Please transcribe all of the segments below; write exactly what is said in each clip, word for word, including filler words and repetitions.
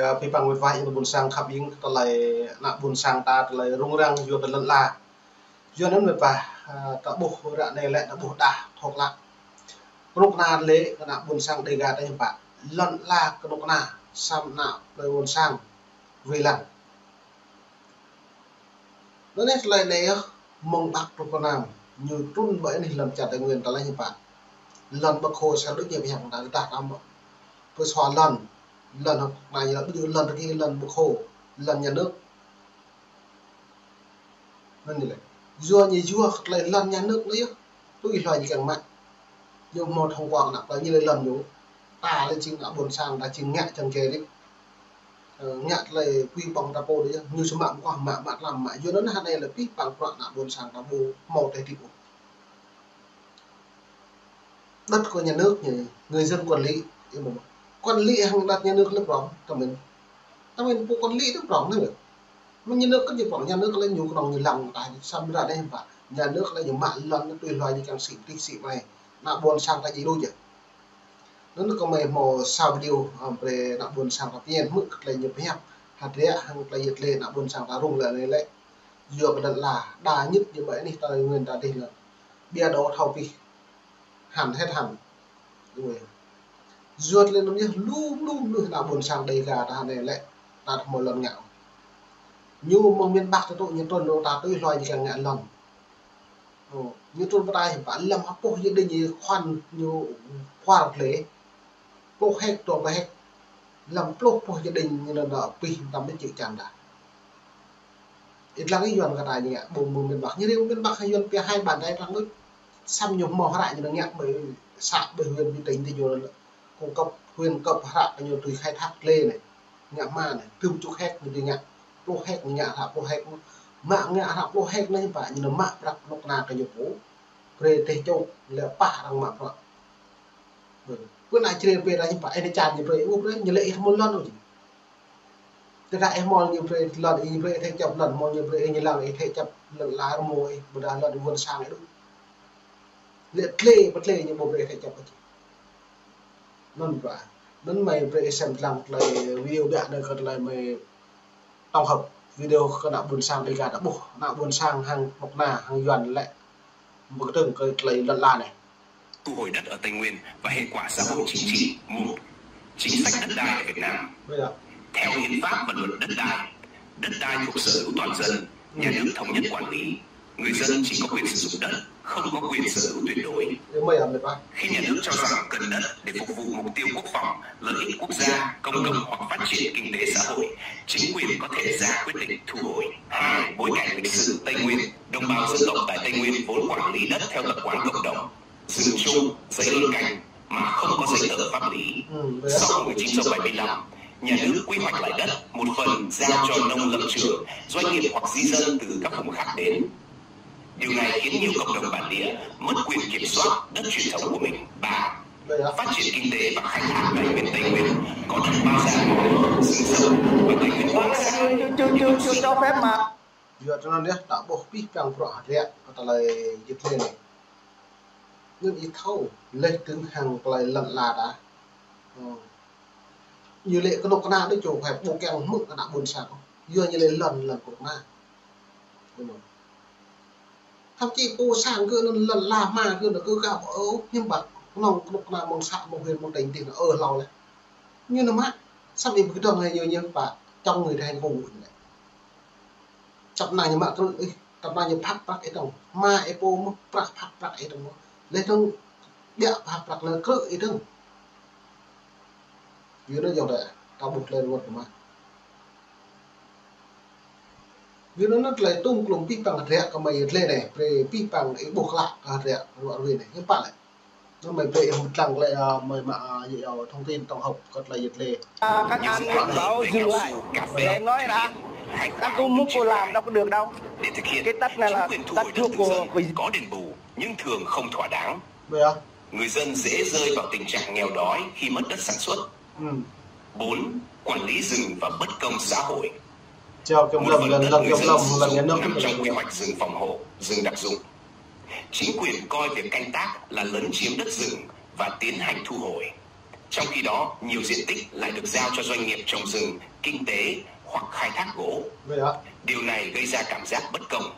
Ơ, pơpă wơ̆t wa ƀing ƀôn sang khăp ƀing, tơlơi ană ƀôn sang ta, tơlơi rŭng răng yua kơ lŏn ala. Yua anŭn mơ̆ pă, ơ, ta ƀuh ră anai lĕ ta ƀuh đah thŏk lă. Kơnuk kơna lĕ kơ ană ƀôn sang Dêga ta hiư̆m pă. Lŏn ala kơnuk kơna, samơ̆ ană plơi ƀôn sang wai lăng. Anŭn yơh tơlơi anai yơh, mơ̆ng Bắc truh pơ Nam, ñu trŭn ƀơi anih lŏn čar Tây Nguyên ta lĕ hiư̆m pă. Lŏn Bắc Hồ sa đuč ñu pơhiăp ta, ta tăm pơsua lŏn, lŏn hơ̆k na ñu đuč lŏn tơki lŏn Bắc Hồ, lŏn nhà nước. Anŭn ñu lĕ. Yua ñu yua kơ tơlơi lŏn nhà nước anai yơh. Tui hluai ñu kiăng mă. Ñu hmâo thông qua ană plơi ñu lĕ lŏn ñu. Ta lĕ jing ană ƀôn sang, ta jing ngă čang jai đĭ. Ơ, ngă tơlơi pui ƀơ̆ng ta pô đĭ yơh. Ñu sơmă mơ̆ kơ mă, mă tlam mă. Yua anŭn hă anai lĕ pih păng prăk ană ƀôn sang ta ƀu hmâo tơlơi hơdip ôh. Đất của nhà nước nhỉ, người dân quản lý, ih mơ̆. Quản lý hăng đất nhà nước lĕ prong, ta mĭn. Ta mĭn pô quản lý lĕ prong anai. Mơ̆ng nhà nước kơ ñu prong, nhà nước lĕ ñu kơnơ̆ng ñu lăng ta, samơ̆ ră anai hiư̆m pă. Nhà nước lĕ ñu mă lŏn tui hluai ñu kiăng sĭ tih sĭ mai. Ană ƀôn sang ta djai đôč yơh. Anŭn kơmơi hmâo sa video, ơ, brơi ană ƀôn sang ta pơñen hmư̆ kơ tơlơi ñu pơhiăp. Hơdră hăng tơlơi yet lĕ ană ƀôn sang ta rŭng lĕ anai lĕ. Yua kơ lŏn ala, đa ñit ñu ƀơi anih ta Tây Nguyên ta dih lĕ. Ƀiă đô thâo pih. Hăn hĕt hăn. Ui. Yua tơlơi anŭn yơh lum lum lu ană ƀôn sang Dêga ta anai lĕ. Ta hmâo lŏn ngă. Ñu mơ̆ng miền Bắc ta tŭ ñu trŭn đô ta tui hluai ñu kiăng ngă lŏn. Ơ, ñu trŭn pơ ta hiư̆m pă lăm hơpŭ gia đình ñu khoan ñu khoan lĕ. Pluh héc, dua pluh héc. Lăm pluh pluh gia đình ñu nao nao pih tăm đĭ chịu chăn đa. Ih lăng ih Yuan kơ ta ñu ngă ƀu mơ̆ng miền Bắc. Ñu rĭm miền Bắc Yuan pia hai bàn tay trắng đuč. Samơ̆ ñu hmâo hră ñu ngă ƀơi xã ƀơi huyện ƀơi tỉnh ti ñu lĕ. Cung cấp huyện cấp hră ñu tui khai thác lĕ anai. Ngă mă anai, tơm čuk héc ñu tui ngă. Pluh héc ñu ngă hră pluh héc. Mă ngă hră pluh héc anai pă ñu nao mă prăk kơnuk kơna kơ ñu pô. Brơi teh čôk lĕ pă arăng mă prăk. Pơ anai črê brơi ra ñu pă, ih nao čan ñu brơi, ƀu brơi, ñu lĕ ih hmâo lŏn ôh. Tơdah ih hmâo ñu brơi lŏn, ih brơi ih thĕ čăp lŏn, hmâo ñu brơi ih ñu lăng, ih thĕ čăp lŏn ala rơmô ih, ƀôdah lŏn ih ƀôn sang ih đôč. Lĕ tlê, pơ tlê ñu ƀu brơi ih thĕ čăp ôh. Anŭn pă. Anŭn mơi brơi ih sem lăng tơlơi video biă anai kơ tơlơi mơi tổng hợp video kơ ană ƀôn sang Dêga ta ƀuh, ană ƀôn sang hăng kơnuk kơna, hăng Yuan lĕ. Ƀu kơtơ̆ng kơ tơlơi lŏn ala anai. Thu hồi đất ở Tây Nguyên và hệ quả xã hội chính trị. Một, chính sách đất đai ở Việt Nam. Theo hiến pháp và luật đất đai, đất đai thuộc sở hữu toàn dân, nhà nước thống nhất quản lý. Người dân chỉ có quyền sử dụng đất, không có quyền sở hữu tuyệt đối. Khi nhà nước cho rằng cần đất để phục vụ mục tiêu quốc phòng, lợi ích quốc gia, công cộng hoặc phát triển kinh tế xã hội, chính quyền có thể ra quyết định thu hồi. Hai, bối cảnh lịch sử Tây Nguyên. Đồng bào dân tộc tại Tây Nguyên vốn quản lý đất theo tập quán cộng đồng, rừng chung, giấy luân canh, mà không có giấy tờ pháp lý. Sau một nghìn chín trăm bảy mươi lăm, nhà nước quy hoạch lại đất, một phần giao cho nông lâm trường, doanh nghiệp hoặc di dân từ các vùng khác đến. Điều này khiến nhiều cộng đồng bản địa mất quyền kiểm soát đất truyền thống của mình. Ba, phát triển kinh tế và khai thác tài nguyên Tây Nguyên có đất Ba Giang, rừng rậm và tài nguyên khoáng sản. Chưa, chưa, chưa, chưa cho phép mà. Yua tơlơi anŭn yơh, ta ƀuh pih păng prăk hơdră, kơ tơlơi yet lĕ anai. Anŭn ih thâo, lĕ tơ̆ng hăng tơlơi lŏn ala ta. Ơ. Ñu lĕ kơnuk kơna đôč čô phải ƀu kiăng hmư̆ kơ ană ƀôn sang. Yua ñu lĕ lŏn, lŏn kơnuk kơna. Thậm chí pô sang kơ anŭn lŏn ala hmua kơ anŭn kơ gao ơ hiư̆m pă. Kơnơ̆ng kơnuk kơna mơ̆ng xã, mơ̆ng huyện, mơ̆ng tỉnh ti anŭn ơ hlâo lĕ. Ñu nao mă, samơ̆ ih ƀu kơdơ̆ng hĭ ñu ñu pă, chống người thi hành công vụ ñu lĕ. Čăp anai ñu mă krư̆ ih, čăp anai ñu phat prăk ih tŏng. Hmua ih pô mơ̆ prăk phat prăk ih tŏng mơ̆. Lĕ tŏng biă phat prăk lĕ krư̆ ih tŏng. Yua anŭn yơh ta, ta ƀuh tơlơi ruăt kơ mă. Yua anŭn tơlơi tŭm klum pih păng hơdră kơ mơi yet lĕ anai, brơi pih păng ih ƀuh klă kơ hơdră ruăt ruai anai. Hiư̆m pă lĕ. Anŭn mơi brơi ih hmư̆ lăng lĕ, ơ, mơi mă, ơ, yua thông tin tổng hợp kơ tơlơi yet lĕ. À, các anh bảo dừng lại. Để nói đã. Các cô muốn cô làm đâu có được đâu. Cái đất này là đất thuộc của, của có đền bù, nhưng thường không thỏa đáng. Người dân dễ rơi vào tình trạng nghèo đói khi mất đất sản xuất. Bốn, quản lý rừng và bất công xã hội. Một phần đất người dân sử dụng nằm trong quy hoạch rừng phòng hộ, rừng đặc dụng. Chính quyền coi việc canh tác là lấn chiếm đất rừng và tiến hành thu hồi. Trong khi đó, nhiều diện tích lại được giao cho doanh nghiệp trồng rừng, kinh tế hoặc khai thác gỗ. Điều này gây ra cảm giác bất công.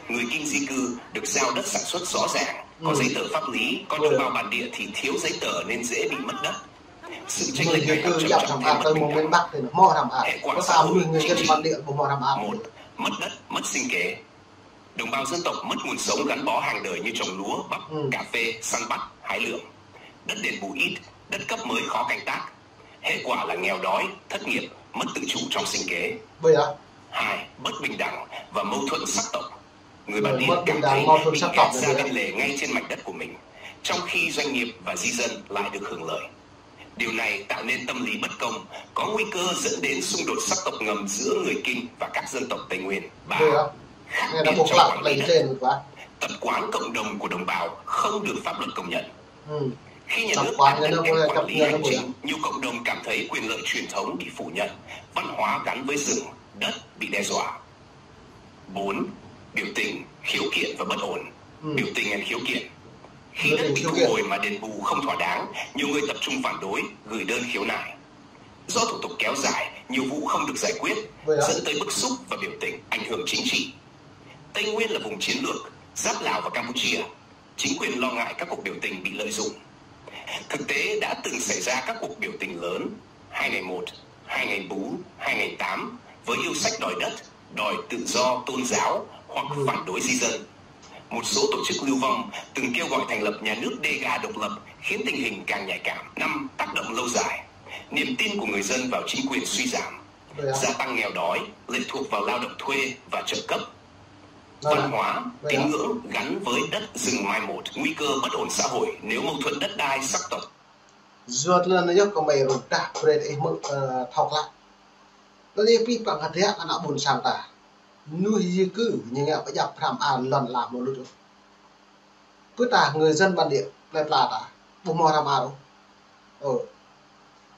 Người kinh di cư được giao đất sản xuất rõ ràng, có giấy tờ pháp lý, còn đồng bào bản địa thì thiếu giấy tờ nên dễ bị mất đất. Sự chênh lệch này làm trầm trọng thêm bất bình đẳng. Hệ quả xã hội, chính trị. Một, mất đất, mất sinh kế. Đồng bào dân tộc mất nguồn sống gắn bó hàng đời như trồng lúa, bắp, cà phê, săn bắt, hái lượm. Đất đền bù ít, đất cấp mới khó canh tác. Hệ quả là nghèo đói, thất nghiệp, mất tự chủ trong sinh kế. Hai, bất bình đẳng và mâu thuẫn sắc tộc. Người bản địa cảm thấy bị gạt ra bên lề ngay trên mảnh đất của mình, trong khi doanh nghiệp và di dân lại được hưởng lợi. Điều này tạo nên tâm lý bất công, có nguy cơ dẫn đến xung đột sắc tộc ngầm giữa người Kinh và các dân tộc Tây Nguyên. Ba, khác biệt trong quản lý đất. Tập quán cộng đồng của đồng bào không được pháp luật công nhận. Khi nhà nước áp đặt nếp quản lý hành chính, nhiều cộng đồng cảm thấy quyền lợi truyền thống bị phủ nhận, văn hóa gắn với rừng, đất bị đe dọa. Bốn, biểu tình, khiếu kiện và bất ổn. Biểu tình and khiếu kiện. Khi đất bị thu hồi mà đền bù không thỏa đáng, nhiều người tập trung phản đối, gửi đơn khiếu nại. Do thủ tục kéo dài, nhiều vụ không được giải quyết, dẫn tới bức xúc và biểu tình, ảnh hưởng chính trị. Tây Nguyên là vùng chiến lược, giáp Lào và Campuchia. Chính quyền lo ngại các cuộc biểu tình bị lợi dụng. Thực tế đã từng xảy ra các cuộc biểu tình lớn, hai ngày một, hai ngày bốn, hai ngày tám, với yêu sách đòi đất, đòi tự do tôn giáo hoặc phản đối di dân. Một số tổ chức lưu vong từng kêu gọi thành lập nhà nước Đêga độc lập, khiến tình hình càng nhạy cảm. Năm, tác động lâu dài. Niềm tin của người dân vào chính quyền suy giảm, gia tăng nghèo đói, lệ thuộc vào lao động thuê và trợ cấp. Văn hóa, tín ngưỡng gắn với đất rừng mai một, nguy cơ bất ổn xã hội nếu mâu thuẫn đất đai sắc tộc. Yua tơlơi anŭn yơh kơmơi rơđah brơi ih hmư̆, ơ, thâo klă. Tơlơi pih păng hơdră ană ƀôn sang ta. Mơnuih di cư ñu ngă pơdjăp hrăm ar lŏn ala mơ̆ lut. Pơ ta người dân bản địa plơi pla ta ƀu hmâo hrăm ar ôh. Ơ.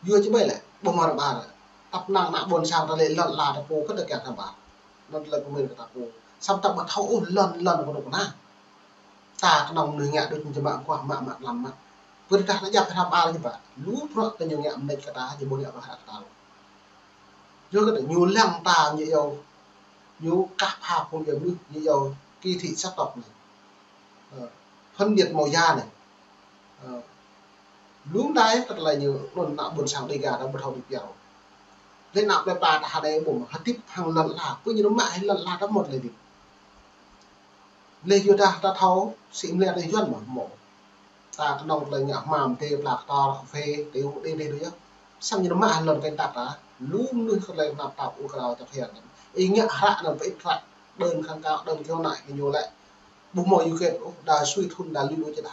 Yua či ƀai lĕ ƀu hmâo hrăm ar. Tăp năng ană ƀôn sang ta lĕ lŏn ala ta pô kơ ta kiăng hrăm ar. Anŭn tơlơi pơmĭn kơ ta pô. Samơ̆ ta ƀu thâo ôh lŏn, lŏn kơnuk kơna. Ta kơnơ̆ng mơnuih ngă đôč ñu mă kuah mă mă lăm mă. Pơrơđah ană djăp hrăm ar ñu ƀă. Lu bruă kơ ñu ngă mơneč kơ ta, ñu ƀu ngă ƀă hră kơ ta. Yua kơ ñu lăng ta ñu iâu, ñu kah pha phung iâu mơnuih, ñu iâu kỳ thị sắc tộc anai. Ơ, phân biệt màu da anai. Ơ, lu mơdai kơ tơlơi ñu anŭn ană ƀôn sang Đêga ta ƀu thâo đĭ pioh. Lĕ ană plơi pla ta hơdai ƀu mă hơdip hăng lŏn ala, pơ ñu mă hăng lŏn ala ta mơ̆ tơlơi hơdip. Lĕ yua dah ta thâo sĭ mơlĕ tơlơi Yuan mơ̆ hmâo. Ta kơnơ̆ng tơlơi ngă hmam tê pla kơtor, kơphê, tê u đê đê đu yơh. Samơ̆ ñu mă hăng lŏn kơnh tap ta, lu mơnuih kơ tơlơi nap tap u krao čăp hian. Ih ngă hră anŭn pơ ih hră, đơn kháng cáo, đơn khiếu nại kơ ñu lĕ. Ƀu hmâo yu kĕt ôh, đa sui thun đa lu đu či đa.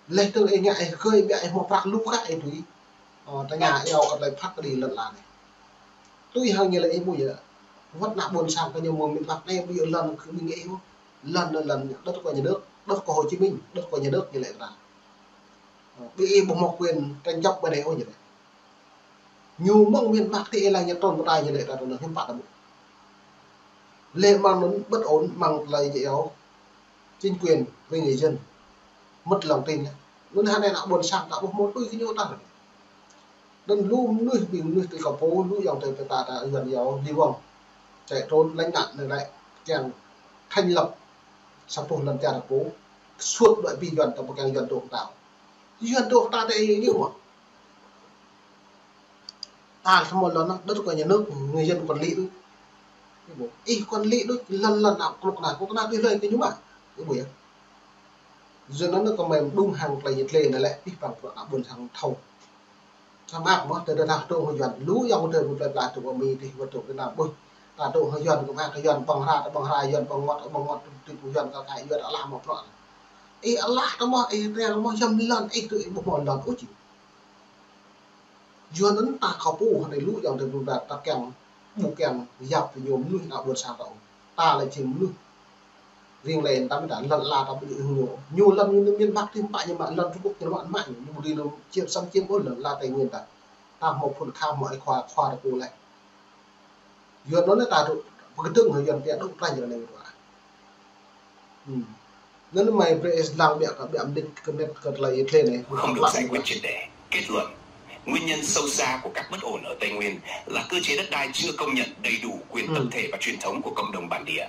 Leh tơ̆ng ih ngă ih gơi ƀiă ih hmâo prăk lu kah ih tui. Ơ, tơña iâu kơ tơlơi phat kơđi lŏn ala anai. Tui hăng ñu lĕ ih ƀu yơh. Wơ̆t ană ƀôn sang kơ ñu mơ̆ng miền Bắc anai ƀu yơh lŏn kơ ƀing ih ôh. Lŏn anŭn lŏn đất của nhà nước, đất của Hồ Chí Minh, đất của nhà nước ñu lĕ kơ ta. Ơ, ƀing ih ƀu hmâo quyền tranh chấp ƀơi anai ôh ñu lĕ. Ñu mơ̆ng miền Bắc tơ ih lăng ñu trŭn pơdai ñu lĕ ta trŭn hiư̆m pă ta ƀuh. Lĕ mơ̆ng anŭn bất ổn mơ̆ng tơlơi ñu iâu chính quyền với người dân mất lòng tin. Anŭn hơnai ană ƀôn sang ta ƀu hmâo tui kơ ñu ta. Anŭn lu mơnuih ƀing mơnuih tơ kơ pô lu ayŏng adơi ta ta Yuan iâu ly vong. Chạy trốn lánh nạn anai lĕ kiăng thành lập sa boh lŏn čar ta pô. Suốt đuaĭ abih Yuan ta ƀu kiăng Yuan dŏ ta. Yuan dŏ ta tơ ih ñu mơ̆. Ta hmâo lŏn anŭn, đất của nhà nước, người dân quản lý đôč. Ih quản lý đôč, lŏn lŏn ană kơnuk kơna, kơnuk kơna tui hlơi kơ ñu mă. Ih ƀuh yơh. Yua anŭn kơmơi mơđung hăng tơlơi yet lĕ anai lĕ pih păng bruă ană ƀôn sang thâo. Samơ̆ mơ̆ tơdah ta dŏ hăng Yuan, lu ayŏng adơi ƀu plơi pla dŏ ƀơi Mi dih, wơ̆t dŏ Việt Nam ƀuh. Ta dŏ hăng Yuan kơ mă kơ Yuan ƀơ̆ng hra, ta ƀơ̆ng hra Yuan ƀơ̆ng wơ̆t, ƀơ̆ng wơ̆t, tui pô Yuan kơ kai Yuan alah mă bruă. Ih alah ta mơ̆, ih triăng mơ̆ jăm lŏn ih tui ih ƀu hmâo lŏn ôh či. Yua anŭn ta kơ pô hơnai lu ayŏng adơi ƀu ta kiăng, ƀu kiăng yap tơ ñu mơnuih ană ƀôn sang ta ôh. Ta lĕ jing mơnuih. Ring lĕ ta mơ̆ ta lŏn ala ta ƀu dưi hăng ñu. Ñu lŏn ñu miền Bắc tơ hiư̆m pă ñu mă lŏn Trung Quốc ñu mă mă ñu. Ñu ƀu dưi ñu chiếm xâm chiếm ôh lŏn ala Tây Nguyên ta. Ta hmâo phŭn kham hmâo ai khua khua ta pô lĕ. Yuan anŭn ta dŏ pơkơdơ̆ng hăng Yuan pia dŏ trăn jơlan anai dua. Hmm. Anŭn mơ̆ brơi ih lăng biă kơ biă mơnit kơ mơnit kơ tơlơi yơh tlĕ anai. Không được giải quyết triệt để. Kết luận, nguyên nhân sâu xa của các bất ổn ở Tây Nguyên là cơ chế đất đai chưa công nhận đầy đủ quyền tập thể và truyền thống của cộng đồng bản địa.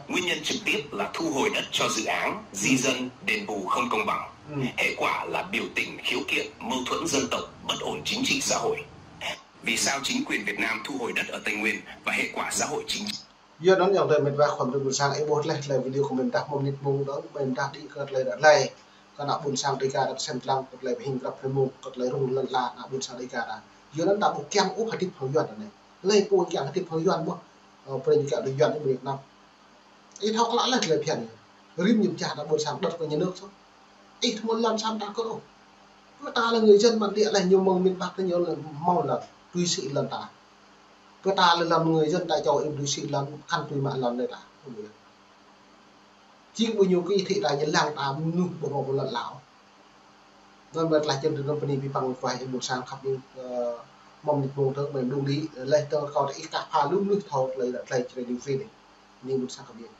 Nguyên nhân trực tiếp là thu hồi đất cho dự án, di dân, đền bù không công bằng. Hệ quả là biểu tình, khiếu kiện, mâu thuẫn dân tộc, bất ổn chính trị xã hội. Vì sao chính quyền Việt Nam thu hồi đất ở Tây Nguyên và hệ quả xã hội chính trị? Yua anŭn yơh tơlơi mĕt wa khua mơdrô ƀôn sang ih ƀuh tơlơi video kơ mơ̆n tah mơnit mơ̆ng dơ̆ng, mơ̆n tah đĭ kơ tơlơi đah lĕ. Kơ ană ƀôn sang Dega ta sem lăng kơ tơlơi pơhing krăp hrơi mơ̆ng, kơ tơlơi rŭng lŏn la ană ƀôn sang Dega ta. Yua anŭn ta ƀu kiăng ôh hơdip hăng Yuan anai. Lĕ pô kiăng hơdip hăng Yuan mơ̆n. Ơ, brơi ñu kiăng hơdip Yuan anai mơ̆n Việt Nam. Ih thâo klă lĕ tơlơi phiăn. Rĭm ñu pơčah ană ƀôn sang đơ̆t kơ ñu nước soh. Ih thâo mơ̆n lŏn sang ta kơ ôh. Pơ ta lĕ người dân bản địa lĕ ñu mơ̆ng miền Bắc lĕ ñu lĕ hmâo lŏn, tui sĭ lŏn ta. Pơ ta lĕ lŏn người dân ta čô ih tui sĭ lŏn, khăn tui mă lŏn lĕ ta. Jing ƀu ñu kơ ih thĭ ta ñu lăng ta mơnuih ƀu hmâo ƀu lŏn lăo. Anŭn mơ̆ tơlơi čơdơ̆ng tơdơ̆ng bơni abih bang mơguah ih ƀôn sang khăp ih, ơ, mơ̆ng mơnit mơ̆ng dơ̆ng mơ̆n đung đĭ, lĕ tơl kâo ta ih kah pha lu mơnuih thâo tơlơi, tơlơi čơdơ̆ng free anai. Ih ƀôn sang khăp ih.